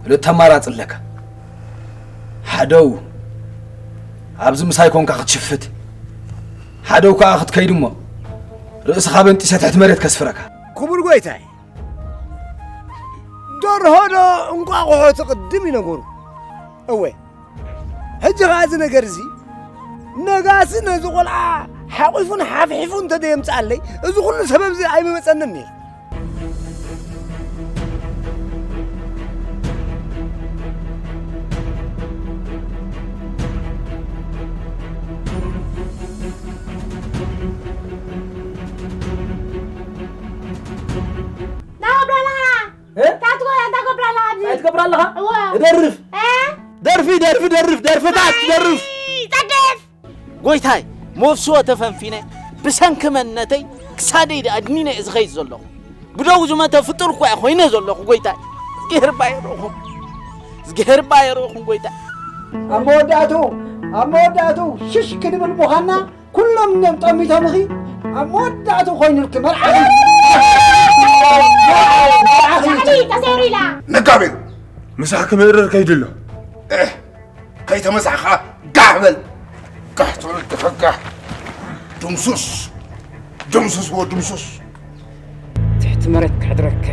ክልተ ኣማራጺ ኣለካ። ሓደው ኣብዚ ምሳይ ኮንካ ክትሽፍት፣ ሓደው ከኣ ክትከይድ እሞ ርእስኻ በንጢሰ ትሕቲ መሬት ከስፍረካ። ክቡር ጎይታይ፣ ደርሆ ዶ እንቋቑሖ ትቕድም እዩ ነገሩ። እወ፣ ሕጂ ኸኣ እዚ ነገር እዚ ነጋሲ ነዚ ቖልዓ ሓቒፉን ሓፍሒፉ እንተ ደየምጽኣለይ፣ እዚ ኹሉ ሰበብ እዚ ኣይምመጸንን ነይሩ። ናብራና! እ? ታትጎ፣ እንታይ ትገብር ኣለኻ ኣብዚ? እንታይ ትገብር ኣለኻ? እወ። ደርፍ! እ? ደርፊ፣ ደርፊ፣ ደርፍ፣ ደርፍታት፣ ኣይ፣ ደርፍ! ጸድፍ! ጎይታይ፣ መፍስዎ ተፈንፊነ፣ ብሰንኪ መንነተይ ክሳደይ ድኣ ድኒነ እየ ዝኸይድ ዘለኹ። ብደው ዝመተ ፍጡር እኳ እየ ኮይነ ዘለኹ፣ ጎይታይ። እዝግሄር ባየርኹም። እዝግሄር ባየርኹም፣ ጎይታይ። ኣብ መወዳእቱ፣ ኣብ መወዳእቱ ሽሽ ክንብል ምዃንና ኩሎም እኒኦም ጠሚቶምኺ፣ ኣብ መወዳእቱ ኮይኑልኪ መርዓኺ። መርዓኺ። ላዕሊ ተሰይሩ ኢላ። ነጋቤ፣ ምሳሕ ክምእርር ከይዱ ኣሎ። እህ፣ ከይተመሳሕኻ ጋሕ በል። ጋሕ ትብል ድኻ ጋሕ። ድምሱስ። ድምሱስ ወ ድምሱስ። ትሕቲ መሬት ከሕድረከ።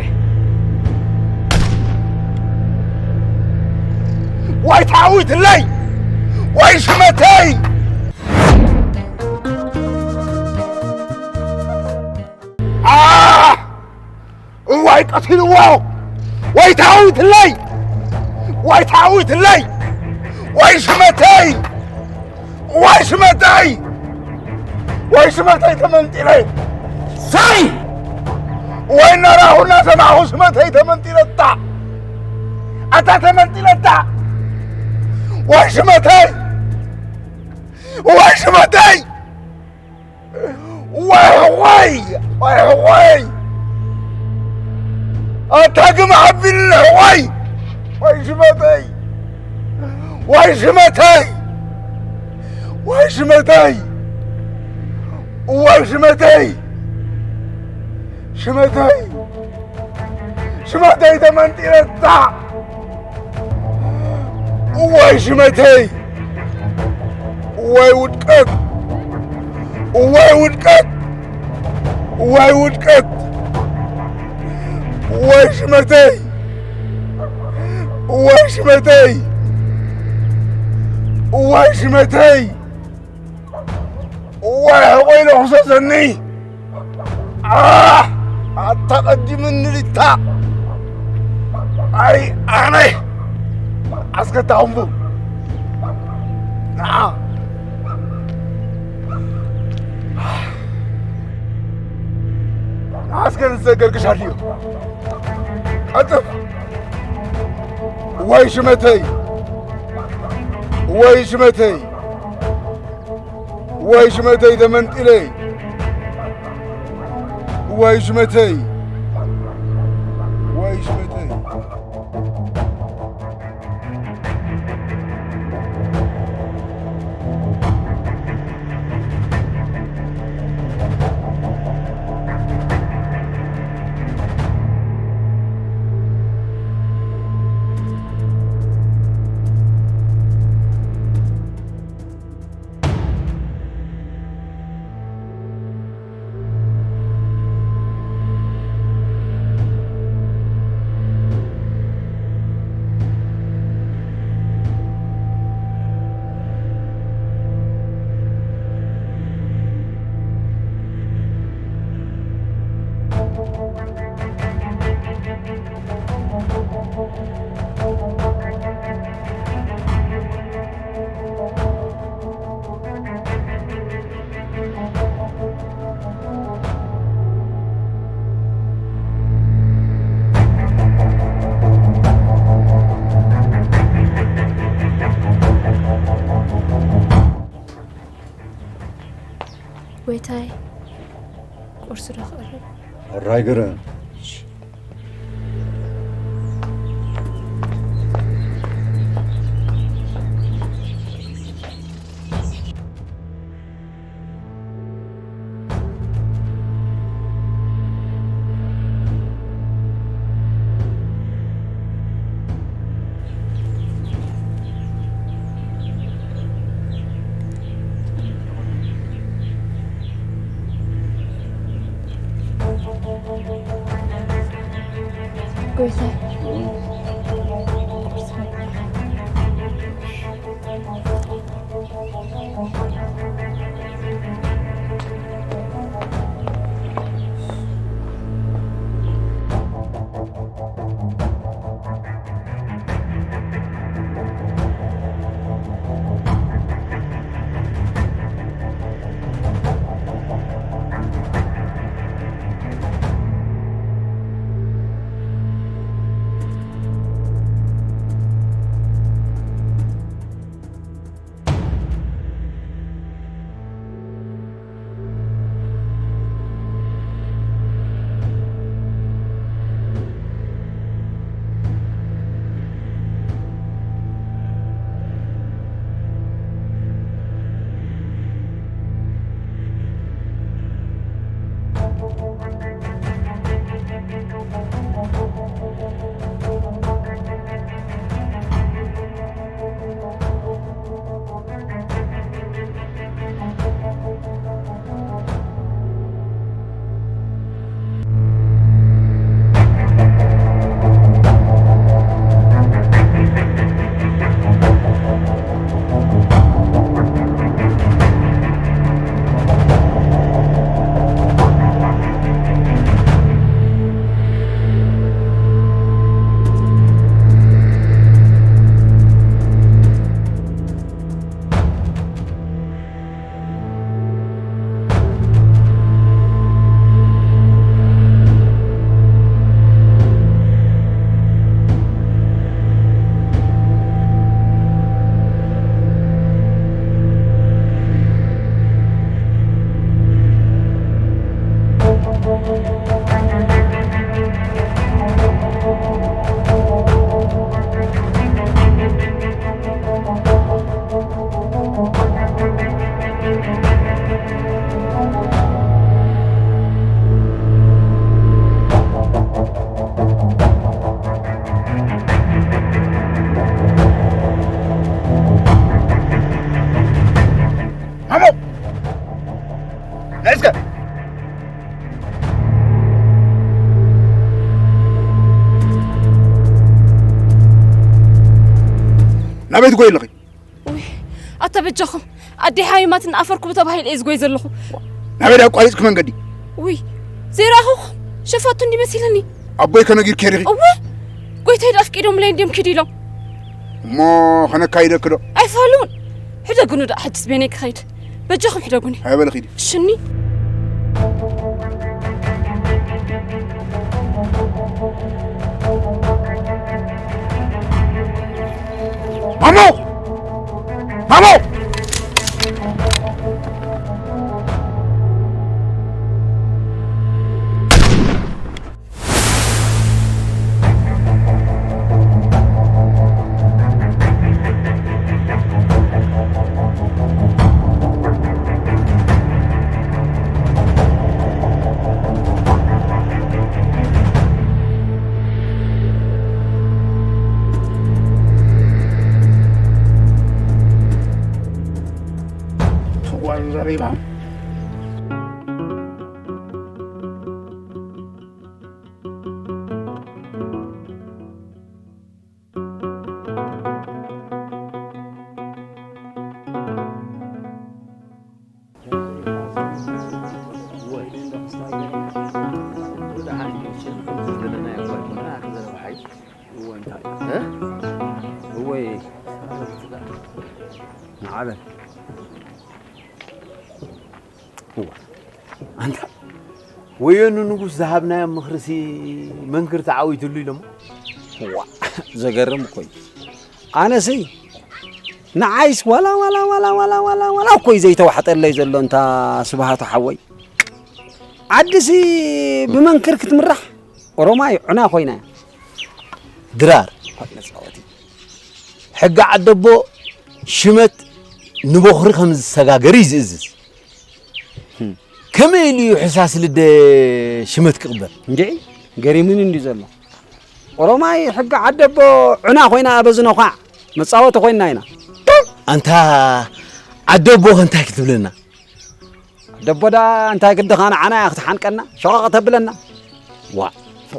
ዋይ ታዊትለይ! ዋይ ሽመተይ! ኣህ! እዋይ ቀቲልዎ! ወይ ታዊትለይ! ወይ ታዊትለይ! ወይ ሽመተይ! ወይ ሽመተይ! ወይ ሽመተይ ተመንጢለ! ሳይ! ወይ እናራኹ እናሰማዕኹ ሽመተይ ተመንጢለታ! ኣታ ተመንጢለታ! ወይ ሽመተይ! ወይ ሽመተይ! ወይ ሕቆይ! ወይ ሕቆይ! ኣታ ግም ኣቢልኒ ሕቆይ! ወይ ሽመተይ! ወይ ሽመተይ! ወይ ሽመተይ! ወይ ሽመተይ! ሽመተይ! ሽመተይ ተመንጢለታ! እዋይ ሽመተይ! እዋይ ውድቀት! እዋይ ውድቀት! እዋይ ውድቀት! እዋይ ሽመተይ! እዋይ ሽመተይ! እዋይ ሽመተይ! እዋይ ሕቆይ ዶ ክሰሰኒ! ኣህ! ኣታ ቀዲምኒ ሊታ! ኣይ ኣነ! ኣስከታኹምቡ! ንዓ! ኣስከ ንዘገርግሽ ኣድልዮ! ቀልጥፍ! ወይ ሽመተይ! ወይ ሽመተይ! ወይ ሽመተይ ተመንጢለ! ወይ ሽመተይ! ወይ ሽመተይ! ጎይታይ፣ ቁርሲ ዶ ክቕርብ? ሕራይ ግርም። ጎይታይ። ማሞ! ናይ እስከ! ናበይ ትጎይ ኣለኺ? ውይ፣ ኣታ በጃኹም፣ ኣደይ ሓሚማትኒ ኣፈርኩም ተባሂለ እየ ዝጎይ ዘለኹ። ናበይ ድኣ ኣቋሪጽኪ መንገዲ? ውይ፣ ዘይረኣኹኹም ሸፋቱ እንዲ መሲለኒ። ኣቦይ ከነጊርኪ ዲኺ? እወ፣ ጎይታይ ደኣ ኣፍቂዶምለይ እንድዮም ኪዱ ኢሎም። እሞ ከነካይደኪ ዶ? ኣይፋሉን። ሕደጉኒ ደኣ ሕጅስ በይነይ ክኸይድ። በጃኹም ሕደጉኒ። ሃይ በሊ ኺዲ። እሽኒ። ማሞ! ማሞ! ጓል ዘሪባ። እወ፣ ንዓበል። እዋ፣ ኣንታ ወዮ ንንጉስ ዝሃብናዮ ምኽርሲ መንክር ተዓዊትሉ ኢሎሞ። እዋ፣ ዘገርም እኮ እዩ። ኣነሲ ንዓይስ ዋላ፣ ዋላ፣ ዋላ፣ ዋላ፣ ዋላ፣ ዋላ እኮ እዩ ዘይተዋሕጠለይ ዘሎ፣ እንታ ስብሃቱ ሓወይ። ዓድሲ ብመንክር ክትምራሕ ኦሮማይ ዑና ኮይና እያ። ድራር፣ መጻወቲ። ሕጊ ዓደቦ ሽመት ንቦኽሪ ከም ዝሰጋገር እዩ ዝእዝዝ። ከመይ ኢሉ እዩ ሕሳስ ልደ ሽመት ክቕበል? እንድዒ፣ ገሪሙኒ እንድዩ ዘሎ። ኦሮማይ ሕጊ ዓደቦ ዑና ኮይና በዚ ነዃዕ መጻወቲ ኮይና ኢና። ኣንታ ዓደቦ ከ እንታይ ክትብለና? ዓደቦ ደኣ እንታይ ግድኻ ንዓና እያ ክትሓንቀና፣ ሸቐቕ ተብለና። ዋ፣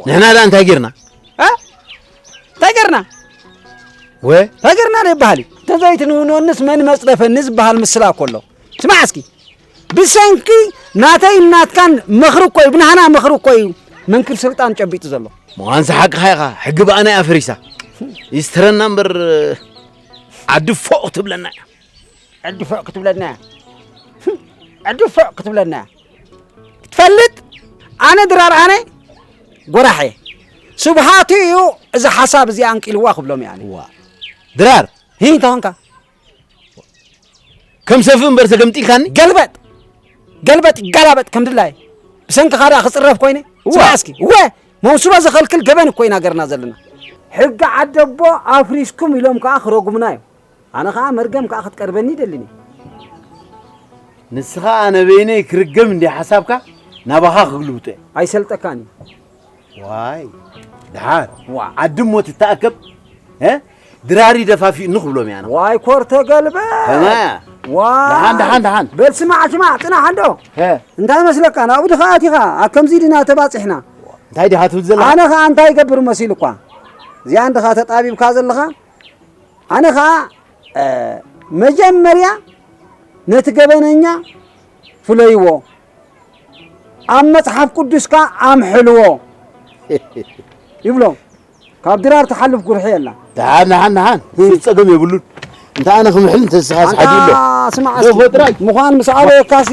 ንሕና ደኣ እንታይ ጌርና? እ? እንታይ ገርና? ወ እንታይ ገርና ዶ ይበሃል እዩ? ተዘይትንውንወንስ መን መጽደፈኒ ዝበሃል ምስላ እኮ ኣሎ። ስማዕ እስኪ፣ ብሰንኪ ናተይ ናትካን ምኽሪ እኮ እዩ፣ ብናህና ምኽሪ እኮ እዩ መንክር ስልጣን ጨቢጡ ዘሎ። መዋንስ ሓቅኻ ኢኻ፣ ሕጊ ብኣና እያ ፈሪሳ። ይስትረና እምበር ዓዲ ፎቕ ትብለና እያ። ዕዲ ፎዕ ክትብለና እያ። ዕዲ ፎዕ ክትብለና እያ። ክትፈልጥ ኣነ ድራር ኣነ ጎራሕ እየ። ስብሃቱ እዩ እዚ ሓሳብ እዚ ኣንቂልዋ ክብሎም እየ ኣነ። ዋ ድራር ሂ እንተኾንካ ከም ሰፍ እምበር ተገምጢልካኒ። ገልበጥ ገልበጥ ይጋላበጥ ከም ድላይ ብሰንክኻ ደኣ ክጽረፍ ኮይነ። እዋ። ስማዕ እስኪ እወ መውስቦ ዘኸልክል ገበን እኮ ኢና ገርና ዘለና። ሕጊ ዓደቦ ኣፍሪስኩም ኢሎም ከኣ ክረጉምና እዮም። ኣነ ኸኣ መርገም ከኣ ክትቀርበኒ ይደልን እየ። ንስኻ ኣነ በይነይ ክርገም እንዲ ሓሳብካ ናባኻ ክግልብጦ እየ። ኣይሰልጠካን እዩ። ዋይ ደሓር ዋ። ዓዲ እሞ ትተኣከብ እ? ድራሪ ደፋፊኡኒ ክብሎም እያ። ዋይ ኮር ተገልበ ከማያ። ዋ። ደሓን ደሓን ደሓን። በል ስማዕ ስማዕ ጽናሕ እንዶ። እ? እንታይ መስለካ ናብኡ ድኻ ኣቲኻ ኣብ ከምዚ ድና ተባጺሕና። እንታይ ዲኻ ትብል ዘለኻ? ኣነ ኸኣ እንታይ ይገብር መሲሉ እኳ እዚኣ እንድኻ ተጣቢብካ ዘለኻ ኣነ ኸኣ እ፣ መጀመርያ ነቲ ገበነኛ ፍለይዎ፣ ኣብ መጽሓፍ ቅዱስካ ኣምሕልዎ ይብሎ። ካብ ድራር ትሓልፍ ጉርሒ የላ። ደሓን ደሓን ደሓን፣ ጸገም የብሉን። እንተ ኣነ ክምሕል እንተ ንስኻ ኣንታ ስሓት ኣሎ። ስማዕ ደፎ እስኪ፣ ጥራይ። ምዃን ምስ ኣበየካሲ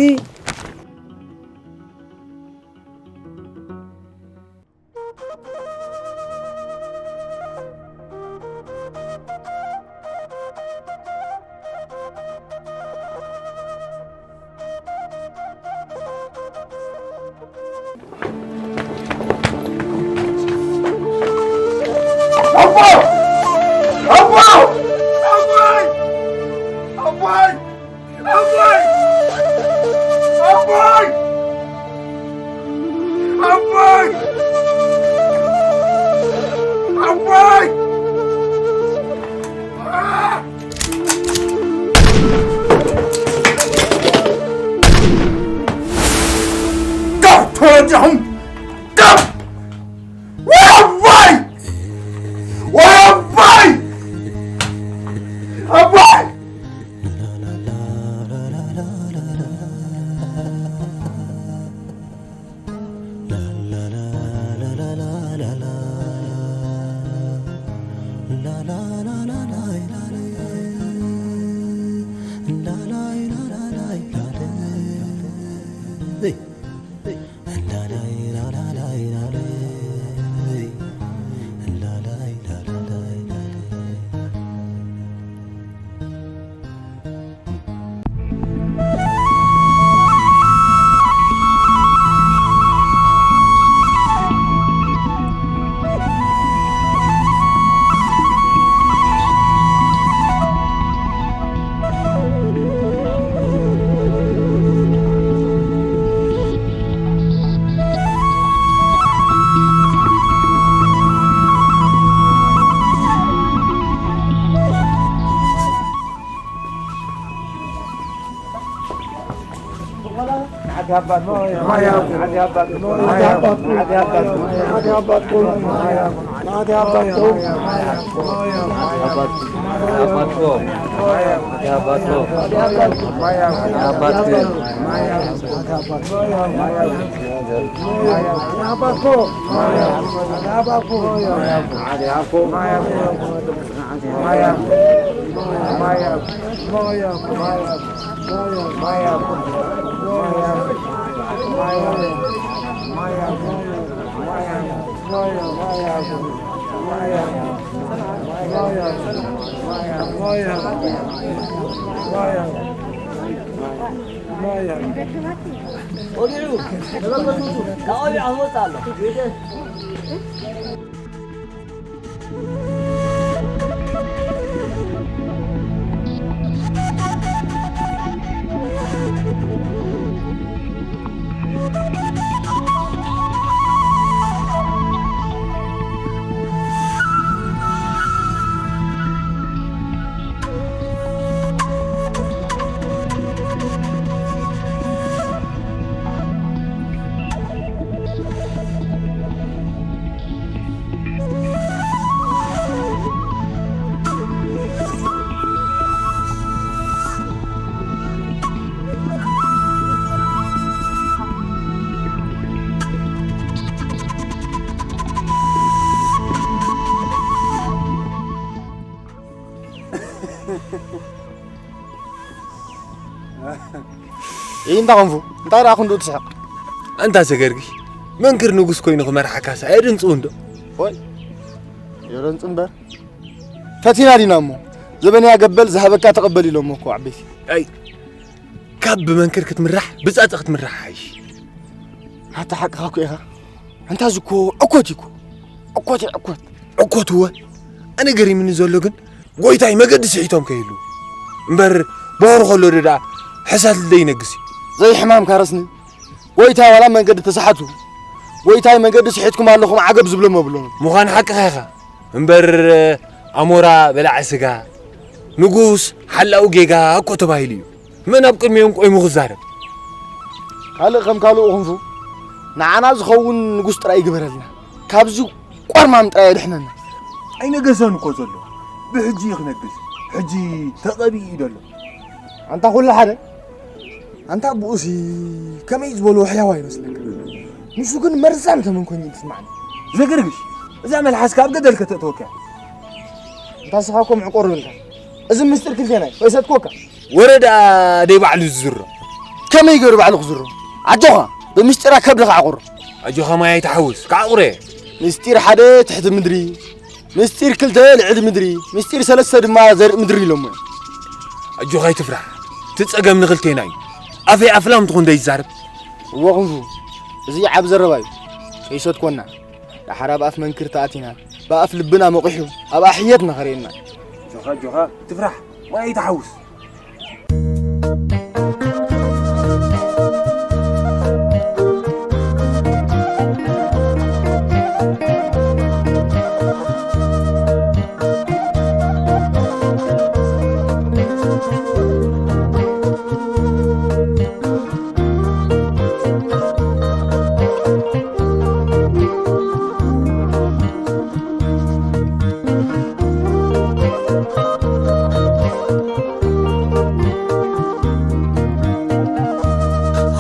ካብ ተወዲኹም ካብ ወይ ኣቦይ! ወይ ኣቦይ! ኣቦይ! እንታይ ኮንፉ? እንታይ ደኣ ክንዱ ትስሕቕ? ኣንታ ዘገርግሽ፣ መንክር ንጉስ ኮይኑ ክመርሓካስ ኣየድንጽውን ዶ? ወይ፣ የረንጽ እምበር። ፈቲና ዲና እሞ፣ ዘበንያ ገበል ዝሃበካ ተቐበል ኢሎሞ እኮ ዓበይቲ። ኣይ፣ ካብ ብመንክር ክትምራሕ ብጻጸ ክትምራሕ ሓይሽ። ኣታ ሓቅኻ እኮ ኢኻ። ኣንታ እዚ እኮ ዕኮት እዩ እኮ። ዕኮት እዩ ዕኮት። ዕኮት እወ። ኣነ ገሪምኒ ዘሎ ግን ጎይታይ መገዲ ስሒቶም ከይህሉ እምበር፣ ቦኸሪ ከሎ ዶ ደኣ ሕሳት ዘይነግስ እዩ። ዘይሕማም ካረስኒ። ጎይታይ ዋላ መንገዲ ተሳሓቱ። ጎይታይ መንገዲ ስሒትኩም ኣለኹም ዓገብ ዝብሎም የብሎምን። ምዃን ሓቅኻ ኢኻ። እምበር ኣሞራ በላዒ ስጋ፣ ንጉስ ሓላኡ ጌጋ እኮ ተባሂሉ እዩ። መን ኣብ ቅድሚኦም ቆይሙ ክዛረብ? ካልእ ከም ካልኡ ክንፉ፣ ንዓና ዝኸውን ንጉስ ጥራይ ይግበረልና። ካብዚ ቆርማም ጥራይ የድሕነና። ኣይነገሰን እኮ ዘሎ። ብሕጂ እዩ ክነግስ። ሕጂ ተቐቢኡ እዩ ዘሎ። ኣንታ ኩሉ ሓደ። ኣንታ ብኡሲ ከመይ ዝበሉ ሕያዋ ይመስለካ? ንሱ ግን መርዛም ተመንኮኝ እዩ ትስማዕኒ። ዘግርግሽ፣ እዛ መልሓስካ ኣብ ገደል ከተእትወካ። ኣንታ ንስኻ እኮ ምዕቆር ኢልካ። እዚ ምስጢር ክልቴና እዩ። ከይሰትኮካ። ወረ ደኣ ደይ ባዕሉ ዝዝሮ። ከመይ ገይሩ ባዕሉ ክዝሮ? ኣጆኻ፣ ብምስጢራ ከብድኻ ዓቑሮ። ኣጆኻ ማይ ኣይትሓውስ፣ ክዓቑረ። ምስጢር ሓደ ትሕቲ ምድሪ፣ ምስጢር ክልተ ልዕሊ ምድሪ፣ ምስጢር ሰለስተ ድማ ዘርኢ ምድሪ ኢሎሞ እዮም። ኣጆኻ ኣይትፍራሕ፣ እቲ ጸገም ንኽልቴና እዩ። ኣፈይ ኣፍላም ትኹን ደይዛረብ። እወ ክንፉ፣ እዚ ዓቢ ዘረባ እዩ። ከይሰትኮና። ደሓር ኣብ ኣፍ መንክር ተኣቲና፣ ብኣፍ ልብና መቑሑ፣ ኣብ ኣሕየት መኸረየና። ጆኻ፣ ጆኻ፣ ትፍራሕ፣ ማይ ኣይትሓውስ።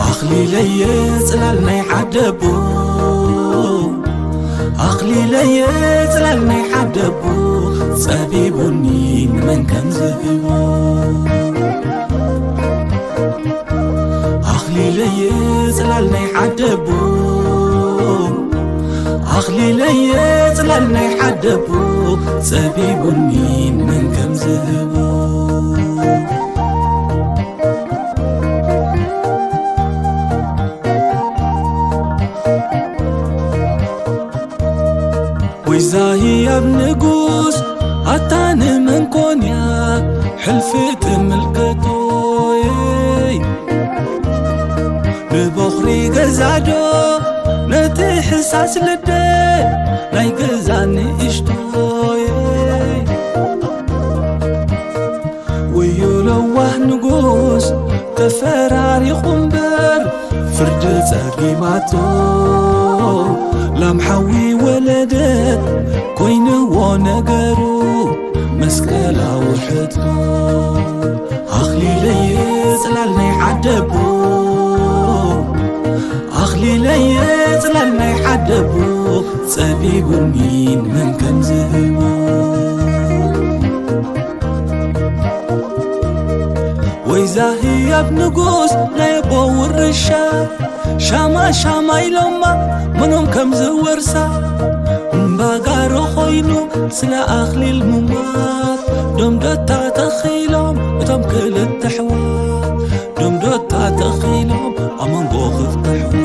ኣኽሊለየ ጽላል ናይ ዓደቦ፣ ኣኽሊለየ ጽላል ናይ ዓደቦ፣ ጸቢቡኒ ንመን ከም ዝህቦ። ኣኽሊለየ ጽላል ናይ ዓደቦ፣ ኣኽሊለየ ጽላል ናይ ዓደቦ፣ ጸቢቡኒ ንመን ከም ዝህቦ። ወይዛ ህያብ ንጉስ ኣታ ንመን ኮንያ ሕልፊ ትምልከቶይ? ንበኹሪ ገዛ ዶ ነቲ ሕሳስ ልደ ናይ ገዛ ንእሽቶይ? ወዮ ለዋህ ንጉስ ተፈራሪቑ እምበር ፍርዲ ጸጊባቶ ላም ሓዊ ወለደት ኮይንዎ ነገሩ መስቀል ኣውሕጥቶ። ኣኽሊለየ ጽላል ናይ ዓደቦ፣ ኣኽሊለየ ጽላል ናይ ዓደቦ፣ ጸቢቡኒ ንመን ከም ዝህቦ። ወይዛ ህያብ ንጉስ ናይ ኣቦ ውርሻ፣ ሻማ ሻማ ኢሎማ መኖም ከም ዝወርሳ፣ እምባጋሮ ኮይኑ ስለ ኣኽሊል ምሟት፣ ዶምዶታ ተኺሎም እቶም ክልተ ኣሕዋት፣ ዶምዶታ ተኺሎም ኣብ መንጎ ክልተ ኣሕዋት።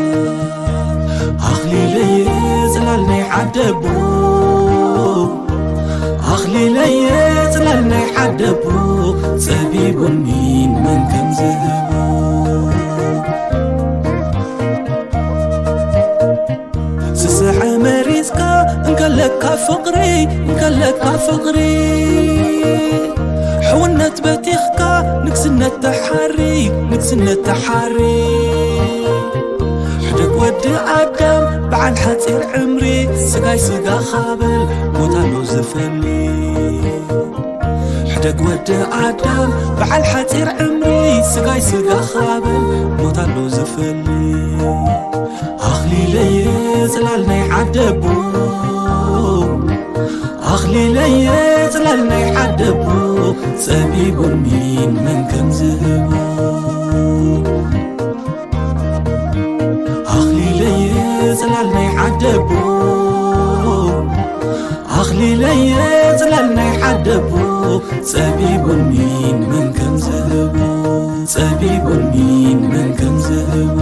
ኣኽሊለየ ጽላል ናይ ዓደቦ፣ ኣኽሊለየ ጽላል ናይ ዓደቦ፣ ጸቢቡኒ ንመን ከም ዝህቦ። ስስዐ መሪጽካ እንከለካ ፍቕሪ፣ እንከለካ ፍቕሪ፣ ሕውነት በቲኽካ ንግስነት ተሓሪ፣ ንግስነት ተሓሪ። ሕደግ ወዲ ኣዳም በዓል ሓጺር ዕምሪ፣ ስጋይ ስጋኻ በል ሞት ኣሎ ዝፈሊ። ሕደግ ወዲ ኣዳም በዓል ሓጺር ዕምሪ፣ ስጋይ ስጋኻ በል ሞት ኣሎ ዝፈሊ። ኣኽሊለየ ጽላል ናይ ዓደቦ፣ ኣኽሊለየ ጽላል ናይ ዓደቦ፣ ጸቢቡኒ ንመን ከም ዝህቦ። ደቦ ጸቢቡኒ ንመን ከም ዝህቦ፣ ጸቢቡኒ ንመን ከም ዝህቦ።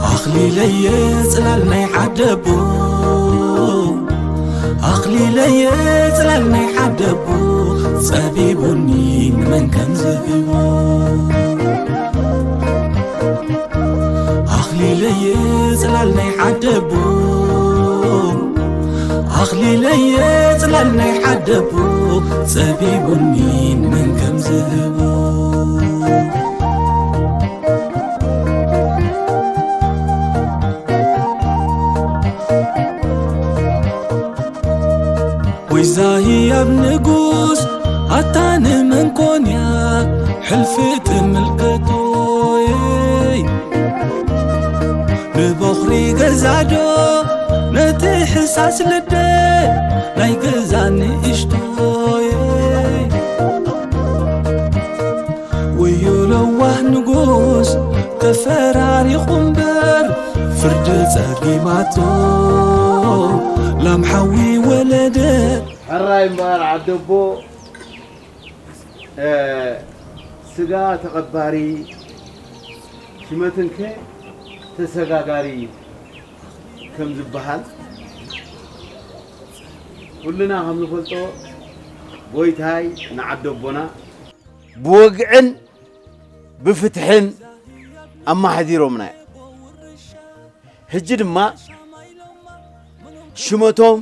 ኣኽሊለየ ጽላል ናይ ዓደቦ፣ ኣኽሊለየ ጽላል ናይ ዓደቦ፣ ጸቢቡኒ ንመን ከም ዝህቦ። ኣኽሊለየ ጽላል ናይ ዓደቦ፣ ኣኽሊለየ ጽላል ናይ ዓደቦ፣ ጸቢቡኒ ንመን ከም ዝህቦ። ወይዛ ህያብ ንጉስ ኣታ ንመን ኮንያ ሕልፊ ትምልከቶይ? ንበኹሪ ገዛዶ ነቲ ሕሳስ ልደ ናይ ገዛ ንእሽቶይ? ወዮ ለዋህ ንጉስ ተፈራሪቑ እምበር ፍርዲ ጸጊማቶ ላም ሓዊ ወለደ። ሕራይ እምበኣር ዓደቦ፣ እ፣ ስጋ ተቐባሪ ሽመትንከ ተሰጋጋሪ ከም ዝበሃል ኩልና ከም ንፈልጦ ጎይታይ ንዓደቦና ብወግዕን ብፍትሕን ኣመሓዲሮምና እዮም። ሕጂ ድማ ሽመቶም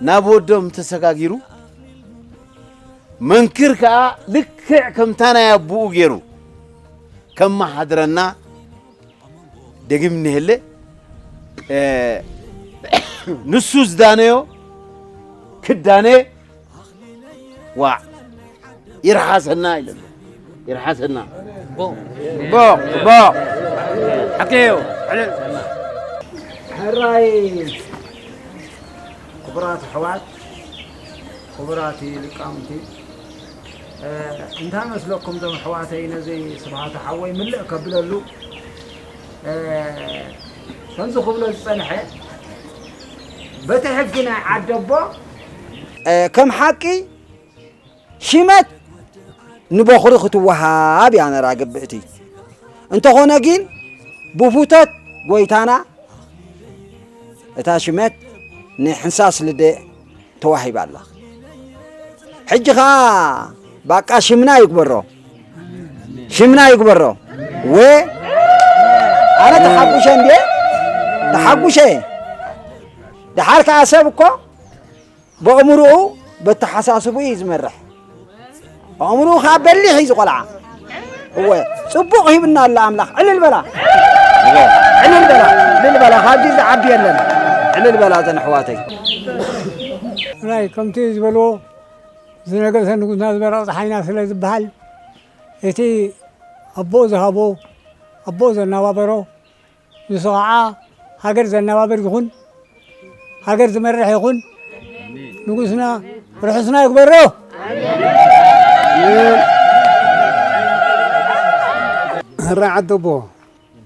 ናብ ወዶም ተሰጋጊሩ፣ መንክር ከኣ ልክዕ ከምታ ናይ ኣቦኡ ገይሩ ከመሓድረና ደጊም እንሄለ፣ እ፣ ንሱ ዝዳነዮ ክዳነ፣ ዋዕ፣ ይርሓሰና ኢለ ኣሎ። ይርሓሰና። ቦቕ፣ ቦቕ፣ ቦቕ። ሓቀዮ፣ ዕልል። ሕራይ ክቡራት ኣሕዋት፣ ክቡራት ሊቃውንቲ፣ እ፣ እንታይ መስለኩም እዞም ኣሕዋተይ ነዚ ስብሃቱ ሓወይ ምልእ ከብለሉ፣ እ፣ ከምዚ ክብሎ ዝጸንሐ በቲ ሕጊ ናይ ዓደቦ፣ እ፣ ከም ሓቂ ሽመት ንበኹሪ ክትወሃብ እያ ነራ ግብእቲ። እንተኾነ ግን ብፉቶት ጎይታና እታ ሽመት ንሕንሳስ ልደ ተዋሂባ ኣላ። ሕጂ ኸኣ ባቃ ሽምና ይግበሮ፣ ሽምና ይግበሮ። ወ ኣነ ተሓጉሸ እንዴ፣ ተሓጉሸ። ደሓር ከኣ ሰብ እኮ ብኣእምሮኡ በተሓሳስቡ እዩ ዝመርሕ። ኣእምሮኡ ከዓ በሊሕ እዩ ዝቖልዓ። እወ፣ ጽቡቕ ሂብና ኣሎ ኣምላኽ። ዕልል በላ። ዕልል በላ። ዕልል በላ። ካብዚ ዝዓቢ የለን። ዕልል በላ እዘን ኣሕዋተይ። ናይ ከምቲ ዝበልዎ ዝነገሰ ንጉስና ዝበረቕ ፀሓይና ስለ ዝበሃል እቲ ኣቦኡ ዝሃቦ ኣቦኡ ዘነባበሮ ንሱ ኸዓ ሃገር ዘነባብር ይኹን፣ ሃገር ዝመርሕ ይኹን፣ ንጉስና ርሑስና ይግበሮ። ሕራይ ዓደቦ፣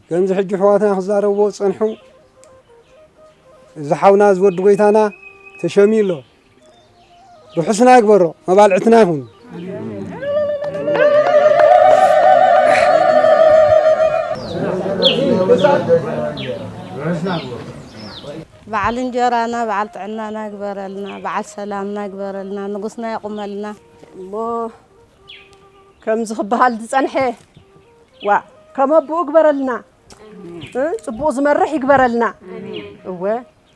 ከምዚ ሕጂ ኣሕዋትና ክዛረብዎ ዝጸንሑ፣ እዚ ሓውና፣ እዚ ወዲ ጎይታና ተሸምዩ ኣሎ። ርሑስና ይግበሮ፣ መባልዕትና ይኹን። በዓል እንጀራና፣ በዓል ጥዕናና ይግበረልና፣ በዓል ሰላምና ይግበረልና፣ ንጉስና የቑመልና። እሞ ከምዚ ክበሃል ዝጸንሐ፣ ዋእ፣ ከም ኣቦኡ ይግበረልና። እ፣ ጽቡቕ ዝመርሕ ይግበረልና። እወ፣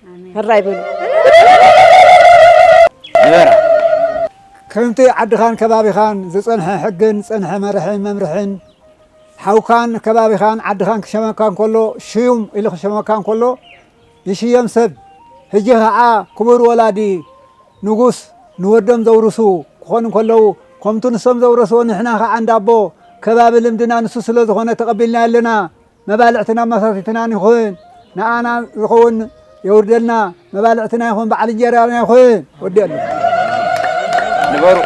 ኣሜን። ሕራይ በሉ። ነበረ። ከምቲ ዓድኻን ከባቢኻን ዝጸንሐ ሕግን ዝጸንሐ መርሕን መምርሕን፣ ሓውካን ከባቢኻን ዓድኻን ክሸመካ እንከሎ፣ ሽዩም ኢሉ ክሸመካ እንከሎ፣ ይሽየም ሰብ። ሕጂ ኸዓ ክቡር ወላዲ ንጉስ ንወዶም ዘውርሱ ክኾኑ እንከለዉ፣ ከምቱ ንሶም ዘውረስዎ ንሕና ኸዓ እንዳቦ ከባቢ ልምድና ንሱ ስለ ዝኾነ ተቐቢልና ኣለና። መባልዕትና መሳቲትናን ይኹን፣ ንኣና ዝኸውን የውርደልና፣ መባልዕትና ይኹን በዓል እንጀራና ይኹን። ወዲአሉ። ንበሩ።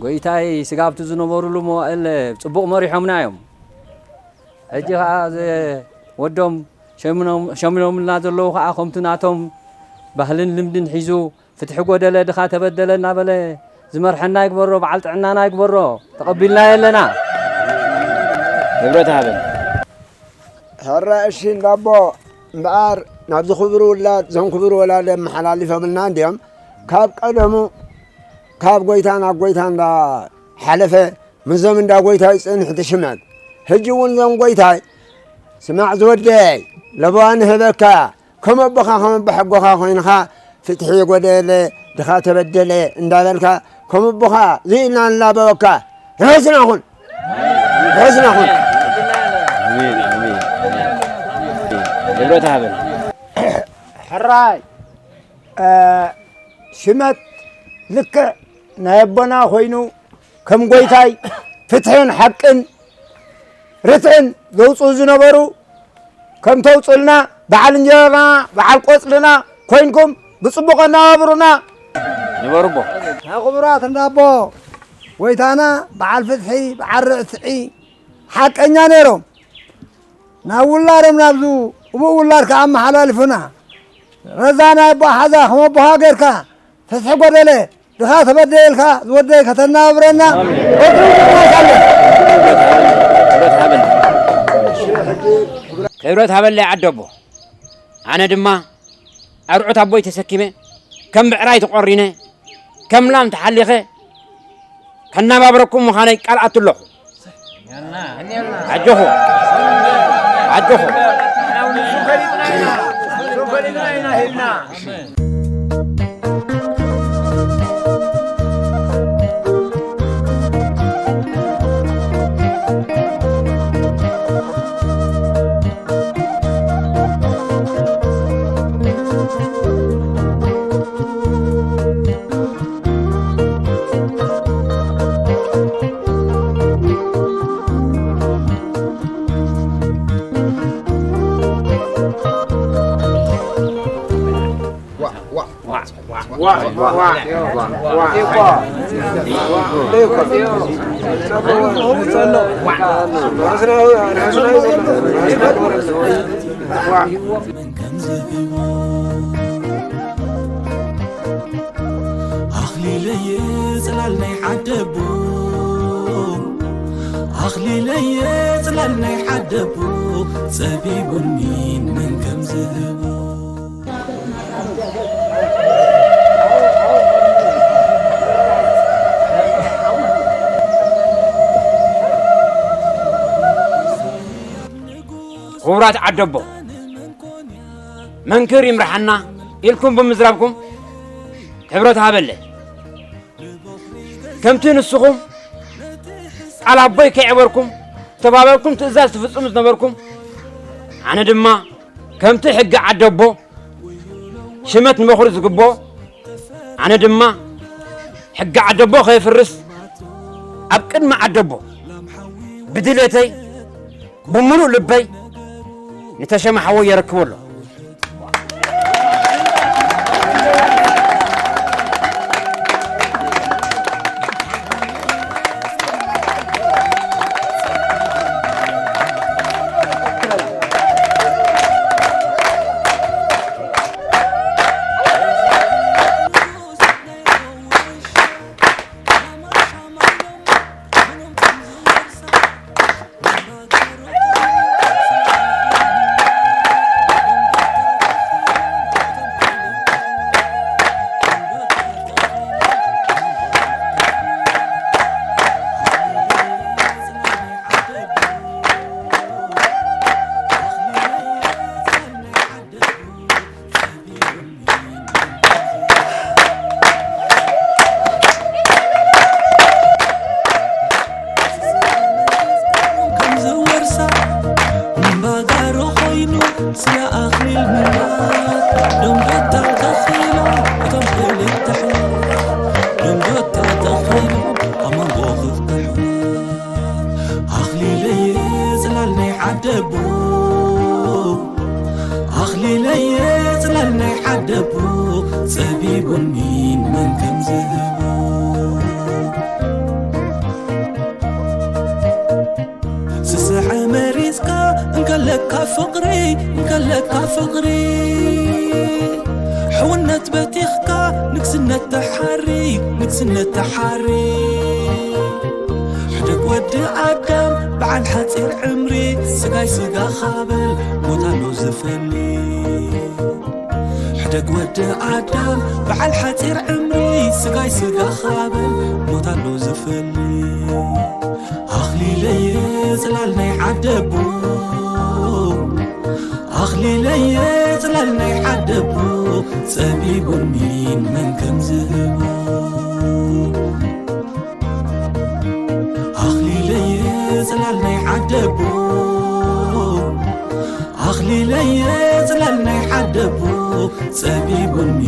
ጎይታይ ስጋብቲ ዝነበሩሉ መዋእል ጽቡቕ መሪሖምና እዮም። ሕጂ ኸዓ ዘ-፣ ወዶም ሸሚኖም-፣ ሸሚኖምልና ዘለዉ ኸዓ ከምቲ ናቶም ባህልን ልምድን ሒዙ ፍትሒ ጎደለ ድኻ ተበደለ እናበለ ዝመርሐና ይግበሮ፣ በዓል ጥዕናና ይግበሮ። ተቐቢልና የለና። ክብረት ሃበን። ሕረ እሺ እንዳቦ እምበኣር ናብዚ ክቡር ውላድ ዞም ክቡር ወላድ ኣመሓላሊፎምልና እንድዮም። ካብ ቀደሙ ካብ ጎይታ ናብ ጎይታ እንዳሓለፈ ምስዞም እንዳ ጎይታይ ጽንሕቲ ሽመት። ሕጂ እውን ዞም ጎይታይ ስማዕ ዝወደይ ለበዋ ንህበካ ከም ኣቦኻ ከም ኣቦ ሓጎኻ ኮይንኻ ፍትሒ ጎደለ ድኻ ተበደለ እንዳበልካ ከም ኣቦኻ ዝኢልና ንላበወካ። ርሑስና ኩን። ርሑስና ኩን። ኣሜን፣ ኣሜን። ክብረት ሃበን። ሕራይ፣ እ፣ ሽመት ልክዕ ናይ ኣቦና ኮይኑ ከም ጎይታይ ፍትሕን ሓቅን ርትዕን ዘውፅኡ ዝነበሩ ከም ተውፅልና በዓል እንጀራና በዓል ቆፅልና ኮይንኩም ብፅቡቕ ኣነባብሩና። ንበሩ ኣቦ። ናይ ክቡራት እንዳቦ ጎይታና በዓል ፍትሒ በዓል ርትዒ ሓቀኛ ነይሮም። ናብ ውላዶም ናብዙ እቡእ ውላድ ከኣ ኣመሓላልፉና። ረዛ ናይ ኣቦ ሓዛ ከም ኣቦኻ ጌርካ ፍትሒ ጎደለ ድኻ ተበደልካ ዝወደይ ከተናብረና ወትሩ ንመሳለን። ክብረት ሃበን። ክብረት ሃበለይ ዓደቦ። ኣነ ድማ ኣርዑት ኣቦይ ተሰኪመ ከም ብዕራይ ተቖሪነ ከም ላም ተሓሊኸ ከናባብረኩም ምዃነይ ቃል ኣትለኹ። ኣጆኹ፣ ኣጆኹ። ኣኽሊለየ ጽላል ናይ ዓደቦ፣ ኣኽሊለየ ጽላል ናይ ዓደቦ፣ ጸቢቡኒ መን ከም ዝህቦ። ክቡራት ዓደቦ፣ መንክር ይምርሓና ኢልኩም ብምዝራብኩም ክብረት ሃበለ። ከምቲ ንስኹም ቃል ኣቦይ ከየዕበርኩም ዝተባበርኩም ትእዛዝ ትፍጽሙ ዝነበርኩም፣ ኣነ ድማ ከምቲ ሕጊ ዓደቦ ሽመት ንበኹሪ ዝግብኦ፣ ኣነ ድማ ሕጊ ዓደቦ ከየፍርስ ኣብ ቅድሚ ዓደቦ ብድሌተይ ብምሉእ ልበይ ንተሸመ ሓወይ የረክቦ ኣሎ። ዓደቦ ኣኽሊለየ ጽላል ናይ ዓደቦ ጸቢቡኒ መን ከም ዝህቦ ስስሐ መሪጽካ እንከለካ ፍቕሪ እንከለካ ፍቕሪ ሕውነት በቲኽካ ንግስነት ተሓሪ ንግስነት ተሓሪ ሕደግ ወዲ ኣዳም በዓል ሓፂር ዕምሪ ስጋይ ስጋ ኻበል ሞት ኣሎ ዝፈሊ ሕደግ ወዲ ኣዳም በዓል ሓፂር ዕምሪ ስጋይ ስጋ ኻበል ሞት ኣሎ ዝፈሊ ኣኽሊለየ ጽላል ናይ ዓደቦ ኣኽሊለየ ጽላል ናይ ዓደቦ ጸቢቡኒ መን ከም ዝህቦ ኣኽሊለየ ጽላል ናይ ዓደቦ ኣኽሊለየ ጽላል ናይ ዓደቦ ጸቢቡኒ